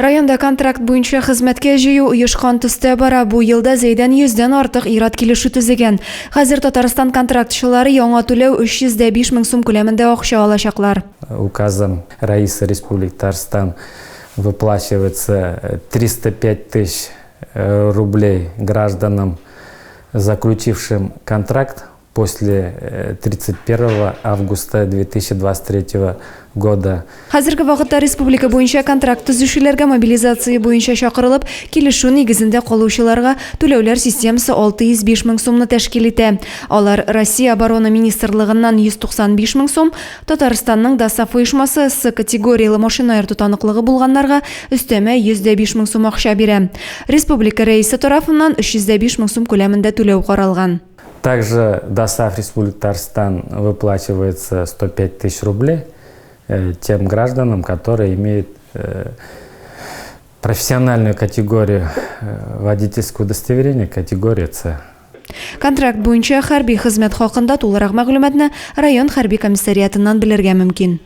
Районда контракт буенча хезмәткә җыю оешкан төстә бара. Бу елда Зәйдән йөздән артык ир-ат килешү төзегән. Хәзер Татарстан контрактчылары яңа түләү 305 мең сум күләмендә акча алачаклар. Указом Раиса Республики Татарстан выплачивается 305 тысяч рублей гражданам, заключившим контракт после 31 августа 2023 года. Хәзерге вакытта республика буенча контракт төзүчеләргә мобилизация буенча чакырылып, килешү нигезендә калучыларга түләүләр системасы 605 мең сумны тәшкил итә. Алар Россия Оборона министрлыгыннан 195 мең сум, Татарстанның ДОСААФ оешмасы С категорияле машина йөртү таныклыгы булганнарга өстәмә 105 мең сум акча бирә. Республика Рәисе тарафыннан 305 мең сум күләмендә түләү каралган. Также ДОСААФ Республики Татарстан выплачивается 105 тысяч рублей тем гражданам, которые имеют профессиональную категорию водительского удостоверения, категория С. Контракт буенча хәрби хезмәт хакында тулырак мәгълүматны район хәрби комиссариатыннан белергә мөмкин.